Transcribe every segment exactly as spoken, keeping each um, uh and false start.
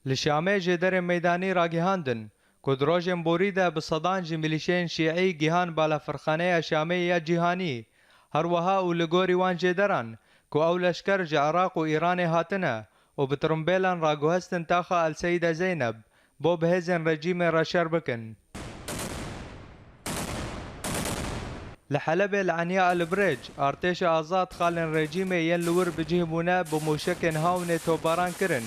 Li Şamê jêderên meydanî ragihandin ku di rojên borî de bi sedan ji milîşeyên şîî gihan balafirxaneya Şamê ya cîhanî. Her wiha û li gorî wan jêderan ku ew leşker ji Iraq û Îranê hatine û bi tirimbêlan raguhestin taxa El Seyda Zeyneb bo bi hêzên rejîmê re şer bikin. Li Helebê li Enya El Birêc, artêşa azad xalên rejîmê yên li wir bi cih bûne bi mûşekên hawnê topbaran kirin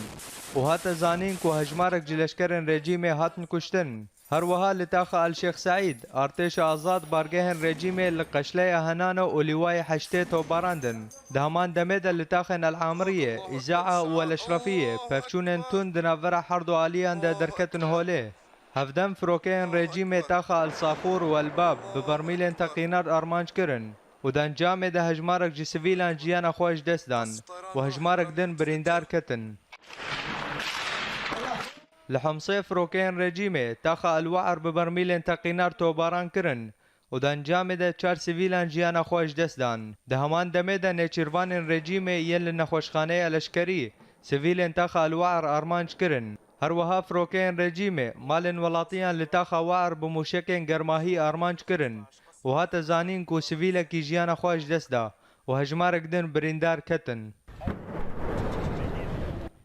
û hate zanîn ku hejmarek ji leşkerên rejîmê hatin kuştin. Her wiha li taxa El Şêx Seîd, artêşa azad bargehên rejîmê li Qeşleya Henano û Lîwayê Heştê topbarandin. Di heman demê de li taxên El Amiriyê, Îzaa û El Eşrefiyê pevçûnên tund di navbera herdu aliyan de derketin holê. Hevdem firokeyên rejîmê taxa El Saxûr û El Bab bi bermîlên teqînar armanc kirin û di encamê de hejmarek ji sivîlan jiyana xwe ji dest dan û hejmarek din birîndar ketin. Li Homsê firokeyên rejîmê taxa El Waer bi bermîlên teqînar topbaran kirin û di encamê de çar sivîlan jiyana xwe ji dest dan. Di heman demê de nêçîrvanên rejîmê yên li nexweşxaneya leşkerî sivîlên taxa El Waer armanc kirin. Her wiha firokeyên rejîmê malên welatiyan li taxa Waer bi mûşekên germahî armanc kirin û hate zanîn ku sivîlekî jiyana xwe ji dest da û hejmarek din birîndar ketin.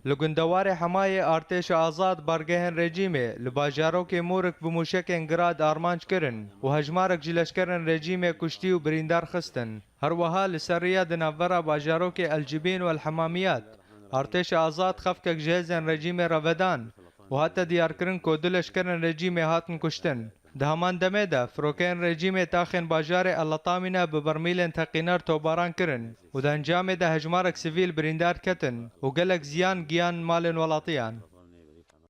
Li gundewarê Hemayê artêşa azad bargehên rejîmê li bajarokê Mûrik bi mûşekên Grad armanc kirin û hejmarek ji leşkerên rejîmê kuştî û birîndar xistin. Her wiha li ser riya di navbera bajarokê El Cibîn û El Hemamiyat, artêşa azad xefkek ji hêzên rejîmê re vedan û hate diyarkirin ku du leşkerên rejîmê hatin kuştin. Di heman demê de, firokeyên rejîmê taxên bajarê El Latamîne bi bermîlên teqînar topbaran kirin û di encamê de hejmarek sivîl birîndar ketin û gelek ziyan giyan malên welatiyan.